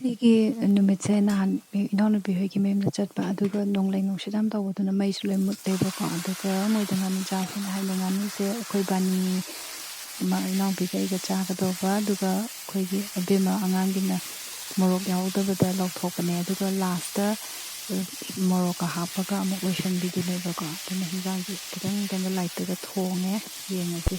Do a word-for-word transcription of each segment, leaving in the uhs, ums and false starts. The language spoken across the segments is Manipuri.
ꯑꯩꯒꯤ ꯅꯨꯃꯤꯠꯁꯦ ꯅꯍꯥꯟ ꯏꯅꯥꯎꯅꯨꯄꯤ ꯍꯣꯏꯒꯤ ꯃꯌꯨꯝꯗ ꯆꯠꯄ, ꯑꯗꯨꯒ ꯅꯣꯡꯂꯩ ꯅꯨꯡꯁꯤꯠ ꯌꯥꯝ ꯇꯧꯕꯗꯨꯅ ꯃꯩꯁꯨ ꯂꯣꯏ ꯃꯨꯠꯂꯦꯕꯀꯣ꯫ ꯑꯗꯨꯒ ꯃꯣꯏꯗ ꯉꯥꯅꯨ ꯆꯥꯁꯦꯅ ꯍꯥꯏꯕ, ꯉꯥꯅꯨꯁꯦ ꯑꯩꯈꯣꯏ ꯕꯥꯅꯤ, ꯏꯃꯥ-, ꯏꯅꯥꯎꯄꯤꯒ ꯑꯩꯒ ꯆꯥꯒꯗꯧꯕ, ꯑꯗꯨꯒ ꯑꯩꯈꯣꯏꯒꯤ ꯑꯕꯦꯝꯃ ꯑꯉꯥꯡꯒꯤꯅ ꯃꯣꯔꯣꯛ ꯌꯥꯎꯗꯕꯗ ꯂꯧꯊꯣꯛꯄꯅꯦ꯫ ꯑꯗꯨꯒ ꯂꯥꯁꯇ ꯃꯣꯔꯣꯛꯀ ꯍꯥꯞꯄꯒ ꯑꯃꯨꯛ ꯂꯣꯏꯁꯤꯟꯕꯤꯗꯣꯏꯅꯦꯕꯀꯣ꯫ ꯑꯗꯨꯅ ꯍꯤꯟꯖꯥꯡꯁꯦ ꯈꯤꯇꯪ candle lightꯇꯒ ꯊꯣꯡꯉꯦ, ꯌꯦꯡꯉꯁꯤ꯫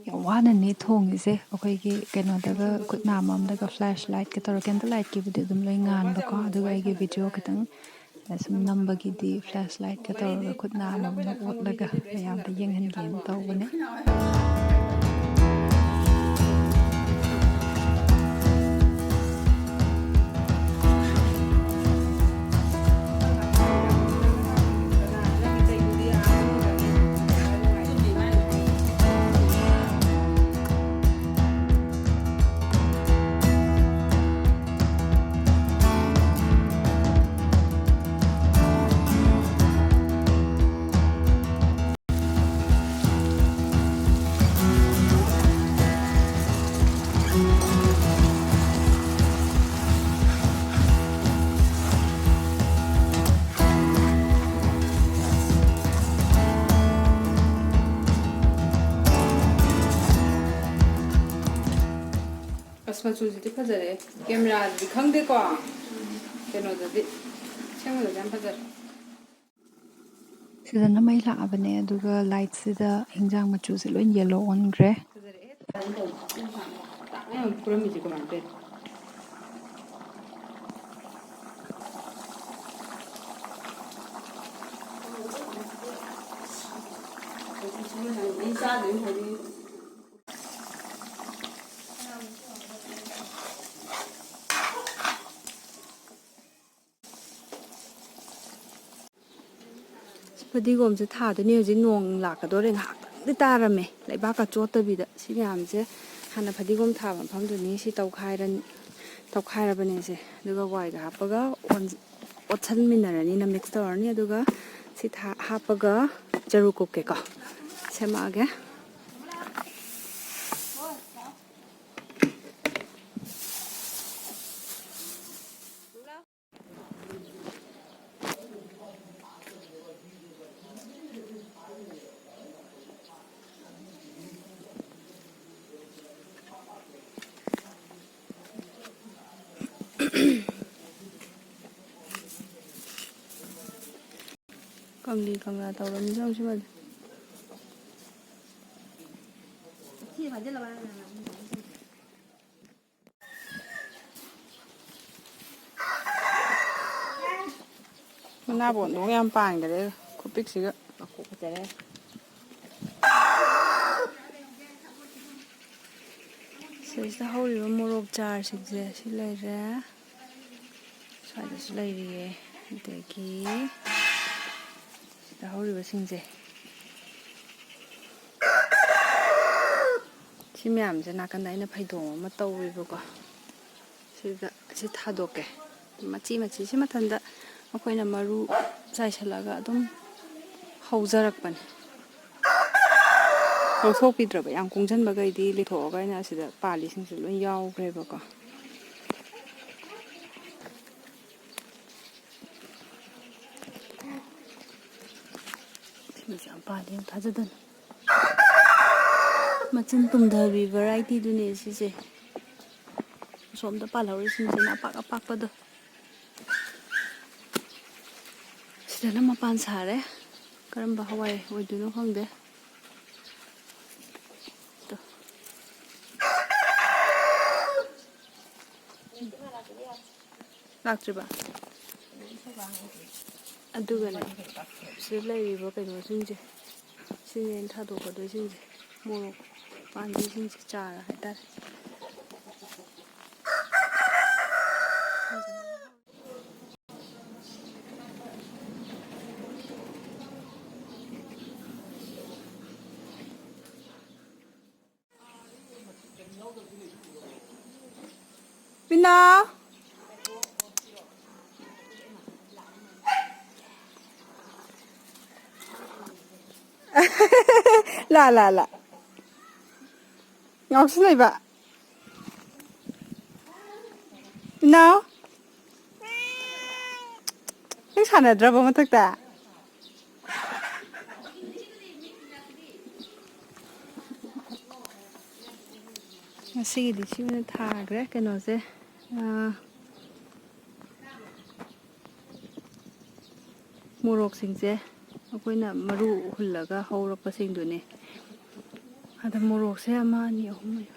ꯌꯥꯝ ꯋꯥꯅꯅꯦ ꯊꯣꯡꯉꯤꯁꯦ꯫ ꯑꯩꯈꯣꯏꯒꯤ ꯀꯩꯅꯣꯗꯒ, ꯈꯨꯠ ꯅꯥꯝꯃ ꯑꯃꯗꯒ flash lightꯀ ꯇꯧꯔꯒ, candle lightꯀꯤꯕꯨꯗꯤ ꯑꯗꯨꯝ ꯂꯣꯏ ꯉꯥꯟꯕꯀꯣ, ꯑꯗꯨꯒ ꯑꯩꯒꯤ video ꯈꯤꯇꯪ ꯁꯨꯝ ꯅꯝꯕꯒꯤꯗꯤ flash lightꯀ ꯇꯧꯔꯒ ꯈꯨꯠ ꯅꯥꯝꯃ ꯑꯃꯅ ꯑꯣꯠꯂꯒ ꯃꯌꯥꯝꯗ ꯌꯦꯡꯍꯟꯒꯦꯅ ꯇꯧꯕꯅꯦ꯫ ꯑꯁ, ꯃꯆꯨꯁꯤꯗꯤ ꯐꯖꯔꯦ꯫ Cameraꯗꯗꯤ ꯈꯪꯗꯦꯀꯣ, ꯀꯩꯅꯣꯗꯗꯤ, ꯑꯁꯦꯡꯕꯗꯗꯤ ꯌꯥꯝ ꯐꯖꯔꯦ꯫ ꯁꯤꯗꯅ ꯃꯩ ꯂꯥꯛꯑꯕꯅꯦ, ꯑꯗꯨꯒ lightꯁꯤꯗ ꯍꯤꯟꯖꯥꯡ ꯃꯆꯨꯁꯦ ꯂꯣꯏ yellow ꯑꯣꯟꯈ꯭ꯔꯦ꯫ ꯐꯖꯔꯦ꯫ ꯇꯥꯛꯅ ꯌꯥꯝ ꯐꯨꯔꯝꯃꯤꯁꯦ ꯀꯃꯥꯏꯅ ꯇꯧꯔꯤꯅꯣ? ꯑꯩ ꯆꯥꯗꯣꯏꯅꯤ ꯍꯥꯏꯗꯤ꯫ ꯐꯗꯤꯒꯣꯝꯁꯦ ꯊꯥꯗꯣꯏꯅꯦ꯫ ꯍꯧꯖꯤꯛ ꯅꯣꯡ ꯂꯥꯛꯀꯗꯣꯔꯦ, ꯉꯥꯏꯍꯥꯛꯇꯪ ꯇꯥꯔꯝꯃꯦ, ꯂꯩꯕꯥꯛꯀ ꯆꯣꯠꯇꯕꯤꯗ꯫ ꯁꯤ ꯃꯌꯥꯝꯁꯦ ꯍꯥꯟꯅ ꯐꯗꯤꯒꯣꯝ ꯊꯥꯕ ꯃꯐꯝꯗꯨꯅꯤ꯫ ꯁꯤ ꯇꯧꯈꯥꯏꯔꯅꯤ, ꯇꯧꯈꯥꯏꯔꯕꯅꯦ꯫ ꯁꯦ ꯑꯗꯨꯒ ꯋꯥꯏꯒ ꯍꯥꯞꯄꯒ ꯑꯣꯟ-, ꯑꯣꯠꯁꯟꯃꯤꯟꯅꯔꯅꯤꯅ, ꯃꯤꯛꯁ ꯇꯧꯔꯅꯤ꯫ ꯑꯗꯨꯒ ꯁꯤ ꯊꯥ-, ꯍꯥꯞꯄꯒ ꯆꯔꯨ ꯀꯨꯞꯀꯦꯀꯣ, ꯁꯦꯝꯃꯛꯑꯒꯦ꯫ ꯀꯪꯂꯤ ꯀꯪꯂꯥ ꯇꯧꯔꯝꯃꯤꯁꯦ ꯌꯦꯡꯉꯨ ꯁꯤꯃꯗꯤ꯫ ꯃꯅꯥꯕꯣꯟꯗꯣ ꯌꯥꯝ ꯄꯥꯟꯈꯔꯦ ꯈꯨꯄꯤꯛꯁꯤꯒ꯫ ꯃꯀꯣꯛ ꯐꯖꯔꯦ꯫ ꯁꯤꯗꯩꯁꯤꯗ ꯍꯧꯔꯤꯕ ꯃꯣꯔꯣꯛ ꯆꯥꯔꯁꯤꯡꯁꯦ ꯁꯤ ꯂꯩꯔꯦ, ꯁ꯭ꯋꯥꯏꯗꯁꯨ ꯂꯩꯔꯤꯌꯦ, ꯑꯗꯒꯤ ꯁꯤꯗ ꯍꯧꯔꯤꯕꯁꯤꯡꯁꯦ꯫ ꯁꯤ ꯃꯌꯥꯝꯁꯦ ꯅꯥꯀꯟꯗ ꯑꯩꯅ ꯐꯩꯗꯣꯝ ꯑꯃ ꯇꯧꯋꯦꯕꯀꯣ꯫ ꯁꯤꯗ ꯁꯤ ꯊꯥꯗꯣꯛꯀꯦ꯫ ꯃꯆꯤ ꯃꯆꯤ ꯁꯤ ꯃꯊꯟꯇ ꯑꯩꯈꯣꯏꯅ ꯃꯔꯨ ꯆꯥꯏꯁꯤꯜꯂꯒ ꯑꯗꯨꯝ ꯍꯧꯖꯔꯛꯄꯅꯦ꯫ ꯂꯧꯊꯣꯛꯄꯤꯗ꯭ꯔꯕ, ꯌꯥꯝ ꯀꯨꯡꯁꯟꯕꯈꯩꯗꯤ ꯂꯤꯊꯣꯛꯑꯒ ꯑꯩꯅ ꯑꯁꯤꯗ ꯄꯥꯜꯂꯤꯁꯤꯡꯁꯦ ꯂꯣꯏ ꯌꯥꯎꯈ꯭ꯔꯦꯕꯀꯣ꯫ ꯁꯤꯃꯁꯨ ꯌꯥꯝ ꯄꯥꯜꯂꯤ, ꯌꯥꯝ ꯊꯥꯖꯗꯅ꯫ ꯃꯆꯤꯟ ꯇꯨꯝꯊꯕꯤ ꯚꯦꯔꯥꯏꯇꯤꯗꯨꯅꯦ ꯁꯤꯁꯦ꯫ ꯑꯁꯣꯝꯗ ꯄꯥꯜꯍꯧꯔꯤꯁꯤꯡꯁꯤꯅ ꯑꯄꯥꯛ ꯑꯄꯥꯛꯄꯗꯣ꯫ ꯁꯤꯗꯅ ꯃꯄꯥꯟ ꯁꯥꯔꯦ꯫ ꯀꯔꯝꯕ ꯍꯋꯥꯏ ꯑꯣꯏꯗꯣꯏꯅꯣ ꯈꯪꯗꯦ꯫ ꯇꯣ꯫ ꯂꯥꯛꯇ꯭ꯔꯤꯕ? ꯑꯗꯨꯒꯅꯦ, ꯁꯤꯗ ꯂꯩꯔꯤꯕ ꯀꯩꯅꯣꯁꯤꯡꯁꯦ, ꯁꯤꯅꯦ ꯑꯩꯅ ꯊꯥꯗꯣꯛꯀꯗꯣꯏꯁꯤꯡꯁꯦ, ꯃꯣꯔꯣꯛ ꯄꯥꯝꯕꯤꯁꯤꯡꯁꯦ, ꯆꯥꯔ ꯍꯥꯏꯇꯥꯔꯦ꯫ ꯄꯤꯅꯥꯎ꯫ ꯂꯥ, ꯂꯥ, ꯂꯥ꯫ ꯉꯥꯎꯁꯤꯜꯂꯛꯏꯕ꯫ ꯄꯤꯅꯥꯎ꯫ ꯅꯪ ꯁꯥꯟꯅꯗ꯭ꯔꯕꯣ ꯃꯊꯛꯇ? ꯉꯁꯤꯒꯤꯗꯤ ꯁꯤ ꯑꯣꯏꯅ ꯊꯥꯈ꯭ꯔꯦ ꯀꯩꯅꯣꯁꯦ꯫ ꯑꯥ, ꯃꯣꯔꯣꯛꯁꯤꯡꯁꯦ ꯑꯩꯈꯣꯏꯅ ꯃꯔꯨ ꯍꯨꯜꯂꯒ ꯍꯧꯔꯛꯄꯁꯤꯡꯗꯨꯅꯦ꯫ ꯑꯗ ꯃꯣꯔꯣꯛꯁꯦ ꯑꯃ, ꯑꯅꯤ, ꯑꯍꯨꯝ, ꯃꯔꯤ,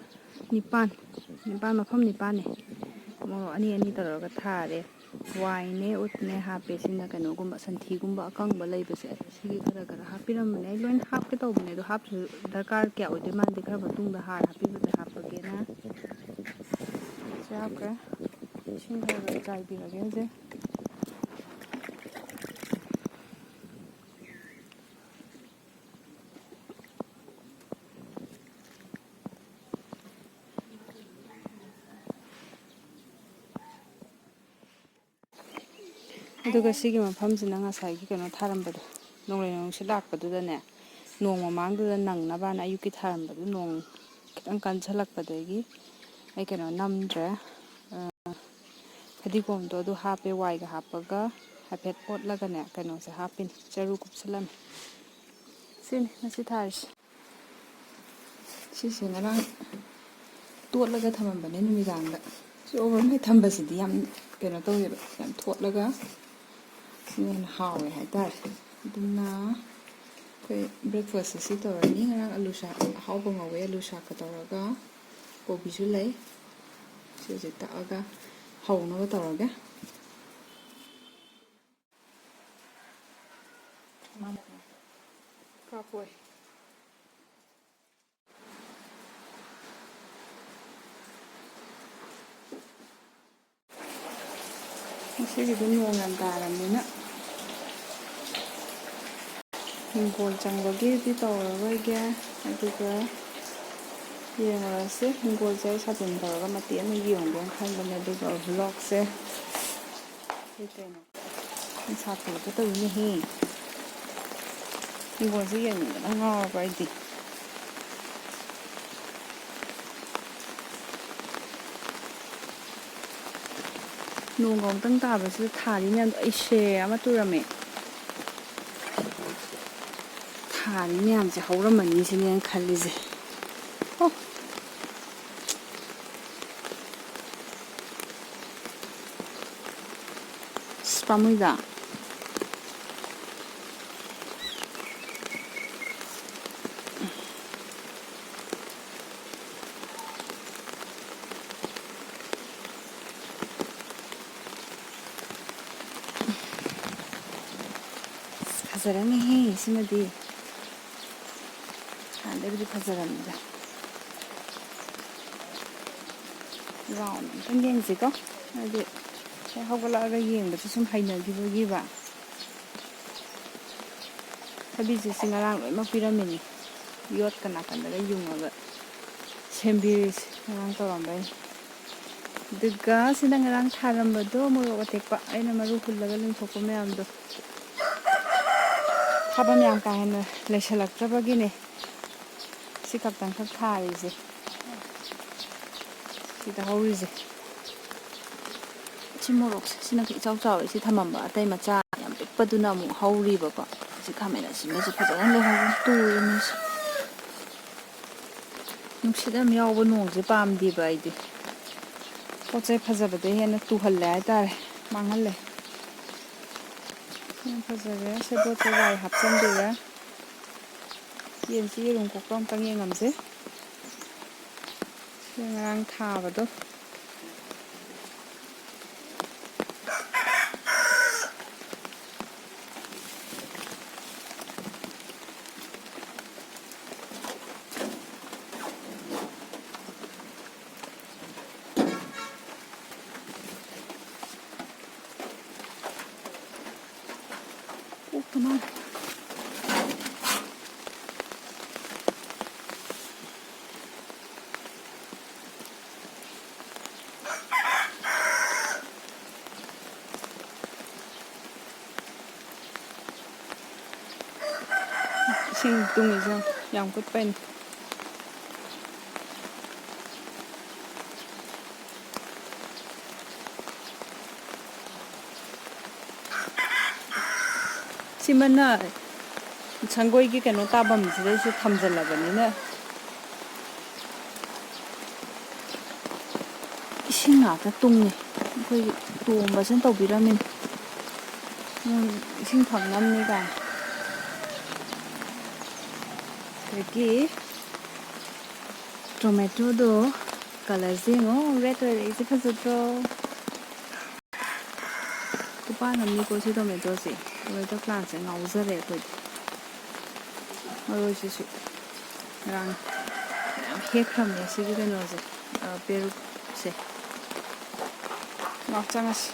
ꯅꯤꯄꯥꯟ, ꯅꯤꯄꯥꯟ, ꯃꯐꯝ ꯅꯤꯄꯥꯟꯅꯦ꯫ ꯃꯣꯔꯣꯛ ꯑꯅꯤ ꯑꯅꯤ ꯇꯧꯔꯒ ꯊꯥꯔꯦ꯫ ꯋꯥꯏꯅꯦ, ꯎꯠꯅꯦ ꯍꯥꯞꯄꯦ꯫ ꯁꯤꯅ ꯀꯩꯅꯣꯒꯨꯝꯕ, ꯁꯟꯊꯤꯒꯨꯝꯕ ꯑꯀꯪꯕ ꯂꯩꯕꯁꯦ, ꯁꯤꯒꯤ ꯈꯔ ꯈꯔ ꯍꯥꯞꯄꯤꯔꯝꯕꯅꯦ꯫ ꯑꯩ ꯂꯣꯏꯅ ꯍꯥꯞꯀꯦ ꯇꯧꯕꯅꯦ, ꯑꯗꯣ ꯍꯥꯞꯇ꯭ꯔꯁꯨ ꯗꯔꯀꯥꯔ ꯀꯌꯥ ꯑꯣꯏꯗꯣꯏ ꯃꯥꯟꯗꯦ꯫ ꯈꯔ ꯃꯇꯨꯡꯗ ꯍꯥꯔ ꯍꯥꯞꯄꯤꯕꯗ ꯍꯥꯞꯄꯒꯦꯅ꯫ ꯁꯤ ꯍꯥꯞꯈ꯭ꯔꯦ꯫ ꯏꯁꯤꯡ ꯈꯔ ꯈꯔ ꯆꯥꯏꯕꯤꯔꯒꯦ ꯍꯧꯖꯤꯛ꯫ ꯑꯗꯨꯒ ꯁꯤꯒꯤ ꯃꯐꯝꯁꯤꯅ ꯉꯁꯥꯏꯒꯤ ꯀꯩꯅꯣ ꯊꯥꯔꯝꯕꯗꯣ, ꯅꯣꯡꯂꯩ ꯅꯨꯡꯁꯤꯠ ꯂꯥꯛꯄꯗꯨꯗꯅꯦ, ꯅꯣꯡ ꯃꯃꯥꯡꯗꯨꯗ ꯅꯪꯅꯕꯅ ꯑꯌꯨꯛꯀꯤ ꯊꯥꯔꯝꯕꯗꯨ ꯅꯣꯡ ꯈꯤꯇꯪ ꯀꯟꯁꯤꯜꯂꯛꯄꯗꯒꯤ ꯑꯩ ꯀꯩꯅꯣ ꯅꯝꯗ꯭ꯔꯦ꯫ ꯑ, ꯐꯗꯤꯒꯣꯝꯗꯣ ꯑꯗꯨ ꯍꯥꯞꯄꯦ, ꯋꯥꯏꯒ ꯍꯥꯞꯄꯒ ꯍꯥꯏꯐꯦꯠ ꯑꯣꯠꯂꯒꯅꯦ, ꯀꯩꯅꯣꯁꯦ ꯍꯥꯞꯄꯤꯅꯤ, ꯆꯔꯨ ꯀꯨꯞꯁꯤꯜꯂꯝꯃꯤ꯫ ꯁꯤꯅꯤ ꯉꯁꯤ ꯊꯥꯔꯤꯁꯦ꯫ ꯁꯤꯁꯦ ꯉꯔꯥꯡ ꯇꯣꯠꯂꯒ ꯊꯝꯃꯝꯕꯅꯦ ꯅꯨꯃꯤꯗꯥꯡꯗ꯫ ꯁꯤ overnight ꯊꯝꯕꯁꯤꯗꯤ ꯌꯥꯝ ꯀꯩꯅꯣ ꯇꯧꯋꯦꯕ, ꯌꯥꯝ ꯊꯣꯠꯂꯒ ꯁꯤꯅ ꯍꯦꯟꯅ ꯍꯥꯎꯋꯦ ꯍꯥꯏꯇꯥꯔꯦ꯫ ꯑꯗꯨꯅ ꯑꯩꯈꯣꯏ breakfastꯁꯦ ꯁꯤ ꯇꯧꯔꯅꯤ꯫ ꯉꯔꯥꯡ ꯑꯂꯨ ꯁꯥꯛ ꯑꯍꯥꯎꯕ ꯉꯧꯋꯦ, ꯑꯂꯨ ꯁꯥꯛꯀ ꯇꯧꯔꯒ, ꯀꯣꯕꯤꯁꯨ ꯂꯩ꯫ ꯁꯤꯁꯦ ꯇꯛꯑꯒ ꯍꯧꯅꯕ ꯇꯧꯔꯒꯦ꯫ ꯀꯥꯞꯄꯣꯏ꯫ ꯉꯁꯤꯒꯤꯗꯤ ꯅꯣꯡ ꯌꯥꯝ ꯇꯥꯔꯕꯅꯤꯅ ꯍꯤꯡꯒꯣꯜ ꯆꯪꯕꯒꯤꯗꯤ ꯇꯧꯔꯔꯣꯏꯒꯦ꯫ ꯑꯗꯨꯒ ꯌꯦꯡꯉꯨꯔꯁꯤ꯫ ꯍꯤꯡꯒꯣꯜꯁꯦ ꯑꯩ ꯁꯥꯇꯤꯟ ꯇꯧꯔꯒ ꯃꯇꯦꯛ ꯑꯃ ꯌꯦꯡꯉꯨꯒꯦꯅ ꯈꯟꯕꯅꯦ, ꯑꯗꯨꯒ vlogꯁꯦ ꯀꯩ ꯀꯩꯅꯣ ꯅꯨꯡꯁꯥ ꯊꯣꯛꯂꯛꯀꯦ ꯇꯧꯔꯤꯅꯦꯍꯦ꯫ ꯍꯤꯡꯒꯣꯜꯁꯦ ꯌꯦꯡꯅꯤꯡꯕꯅ ꯉꯥꯎꯔꯕ ꯑꯩꯗꯤ꯫ ꯅꯣꯡ ꯑꯃꯨꯛꯇꯪ ꯇꯥꯕꯁꯤꯗ ꯊꯥꯔꯤ ꯃꯌꯥꯝꯗꯣ ꯑꯩ ꯁꯦ ꯑꯃ ꯇꯨꯔꯝꯃꯦ꯫ ꯊꯥꯔꯤ ꯃꯌꯥꯝꯁꯦ ꯍꯧꯔꯝꯃꯅꯤ ꯁꯤꯅꯦ ꯑꯩꯅ ꯈꯜꯂꯤꯁꯦ꯫ ꯑꯣ꯫ ꯑꯁ, ꯄꯥꯝꯃꯨꯏꯗ꯫ ꯑꯁ, ꯐꯖꯔꯅꯤꯍꯦ ꯁꯤꯃꯗꯤ꯫ ꯍꯥꯟꯅꯗꯒꯤꯗꯤ ꯐꯖꯔꯝꯃꯤꯗ꯫ Round ꯑꯝꯇꯪ ꯌꯦꯡꯁꯤꯀꯣ꯫ ꯍꯥꯏꯗꯤ ꯍꯦꯛ ꯍꯧꯒꯠꯂꯛꯑꯒ ꯌꯦꯡꯕꯁꯦ ꯁꯨꯝ ꯍꯩꯅꯈꯤꯕꯒꯤꯕ꯫ ꯊꯕꯤꯁꯦ ꯁꯤ ꯉꯔꯥꯡ ꯂꯣꯏꯅꯃꯛ ꯄꯤꯔꯝꯃꯤꯅꯤ꯫ ꯌꯣꯠꯀ ꯅꯥꯀꯟꯗꯒ ꯌꯨꯡꯉꯒ ꯁꯦꯝꯕꯤꯔꯤꯁꯦ ꯉꯔꯥꯡ ꯇꯧꯔꯝꯕꯩꯅꯤ꯫ ꯑꯗꯨꯒ ꯁꯤꯗ ꯉꯔꯥꯡ ꯊꯥꯔꯝꯕꯗꯣ, ꯃꯣꯔꯣꯛ ꯑꯇꯦꯛꯄ ꯑꯩꯅ ꯃꯔꯨ ꯍꯨꯜꯂꯒ ꯂꯦꯡꯊꯣꯛꯄ ꯃꯌꯥꯝꯗꯣ꯫ ꯊꯥꯐꯝ ꯌꯥꯝ ꯀꯥ ꯍꯦꯟꯅ ꯂꯩꯁꯜꯂꯛꯇ꯭ꯔꯕꯒꯤꯅꯦ ꯁꯤ ꯈꯛꯇꯪꯈꯛ ꯊꯥꯔꯤꯁꯦ꯫ ꯁꯤꯗ ꯍꯧꯔꯤꯁꯦ꯫ ꯁꯤ ꯃꯣꯔꯣꯛꯁꯦ, ꯁꯤꯅ ꯏꯆꯥꯎ ꯆꯥꯎꯔꯦ꯫ ꯁꯤ ꯊꯝꯃꯝꯕ ꯑꯇꯩ ꯃꯆꯥ ꯌꯥꯝ ꯄꯤꯛꯄꯗꯨꯅ ꯑꯃꯨꯛ ꯍꯧꯔꯤꯕꯀꯣ꯫ ꯁꯤ ꯈꯥꯃꯦꯟ ꯑꯁꯤꯟꯕꯁꯦ ꯐꯖꯅ ꯂꯩꯍꯧꯔꯦ꯫ ꯇꯨꯔꯦ ꯃꯣꯏꯁꯦ꯫ ꯅꯨꯡꯁꯤꯠ ꯌꯥꯝ ꯌꯥꯎꯕ ꯅꯣꯡꯁꯦ ꯄꯥꯝꯗꯦꯕ ꯑꯩꯗꯤ꯫ ꯄꯣꯠ ꯆꯩ ꯐꯖꯕꯗ ꯍꯦꯟꯅ ꯇꯨꯍꯜꯂꯦ ꯍꯥꯏꯇꯥꯔꯦ, ꯃꯥꯡꯍꯜꯂꯦ꯫ ꯌꯥꯝ ꯐꯖꯔꯦ꯫ ꯁꯦꯕꯣꯠꯁꯦ ꯋꯥꯏ ꯍꯥꯞꯆꯤꯟꯕꯤꯔꯦ꯫ ꯌꯦꯟꯁꯤ ꯌꯦꯔꯨꯝ ꯀꯣꯛꯄ ꯑꯝꯇꯪ ꯌꯦꯡꯉꯝꯁꯦ꯫ ꯁꯤ ꯉꯔꯥꯡ ꯊꯥꯕꯗꯣ꯫ ꯀꯣꯛꯇ ꯃꯥꯜꯂꯦ꯫ ꯏꯁꯤꯡ ꯇꯨꯡꯉꯤꯁꯦ ꯌꯥꯝ ꯀꯨꯠꯄꯩꯅꯦ꯫ ꯁꯤꯃꯅ ꯁꯪꯒꯣꯏꯒꯤ ꯀꯩꯅꯣ ꯇꯥꯐꯝꯁꯤꯗꯩꯁꯨ ꯊꯝꯖꯜꯂꯕꯅꯤꯅ ꯏꯁꯤꯡ ꯉꯥꯛꯇ ꯇꯨꯡꯉꯦ꯫ ꯑꯩꯈꯣꯏꯒꯤ ꯇꯣꯝꯕꯁꯤꯅ ꯇꯧꯕꯤꯔꯝꯃꯤꯅꯦ꯫ ꯎꯝ, ꯏꯁꯤꯡ ꯐꯪꯅꯕꯅꯤ ꯀꯥꯏꯅ꯫ ꯑꯗꯒꯤ ꯇꯣꯃꯦꯇꯣꯗꯣ colourꯁꯦ ꯌꯦꯡꯉꯣ, red ꯑꯣꯏꯔꯛꯏꯁꯦ ꯐꯖꯗ꯭ꯔꯣ? ꯈꯨꯄꯥꯟ ꯑꯃꯅꯤꯀꯣ ꯁꯤ ꯇꯣꯃꯦꯇꯣꯁꯦ꯫ ꯇꯣꯃꯦꯇꯣ plantꯁꯦ ꯉꯥꯎꯖꯔꯦ ꯑꯩꯈꯣꯏꯗꯤ꯫ ꯃꯔꯣꯏꯁꯤꯁꯨ ꯉꯔꯥꯡ ꯃꯌꯥꯝ ꯍꯦꯛꯈ꯭ꯔꯕꯅꯦ ꯁꯤꯒꯤ ꯀꯩꯅꯣꯁꯦ, ꯑ, ꯄꯦꯔꯨꯛꯁꯦ꯫ ꯉꯥꯛ ꯆꯪꯉꯁꯤ꯫